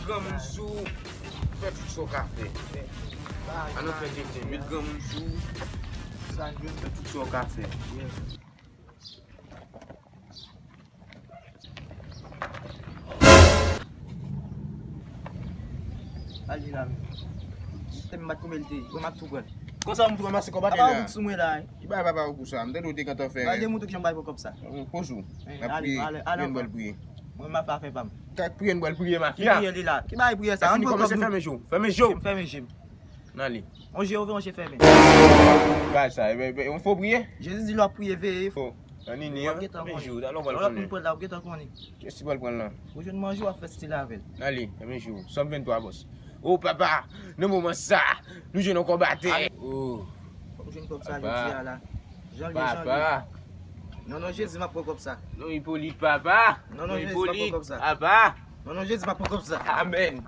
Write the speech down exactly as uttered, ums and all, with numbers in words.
Granmoun sou, fè tout sa w ka fè. An nou fè tenten, met granmoun sou, fè tout sa w ka fè. Al vin la menm. Tèm bat koume l te ye. Mwen m ap tou pran. Konsa m tou ranmase kòb atè la. Papa ou sou mwen la. Ki bagay papa ou sa? M tande w te gentan fè. Al demontre kijan m pral pran kòb sa. Poze w. N ap priye. Priye n bwè l priye. Mwen m ap fè pa m. Kak priye n bwè l priye mafya. Ki priye li la? Ki bagay priye sa? An pran kòb nou. Fèmen je w. Fèmen je w. Fèmen je m. N ale. On je ouvè, on je fèmen. Bagay sa, e, e, e, on fo priye? Jezi di lè w ap priye, veye. Fo. Nan nini an? Fèmen je w, talè w pral konnen. Lè w ap pran la, ou gentan konnen. Jezi pral pran la. Ou jwenn manje, w ap fè stil avè l. N ale, fèmen je w. Sòm venntwa, bòs. O papa, nan moman sa, nou jwenn yon kòb atè. O. Fòk ou jwenn kòb sa jodi a la. Jan l ye, jan l ye. Papa. Non, non, Jezi, m ap pran kòb sa. Non, Ipolit, papa. Non, non, Jezi, m ap pran kòb sa. Papa. Non, non, Jezi, m ap pran kòb sa. Amèn.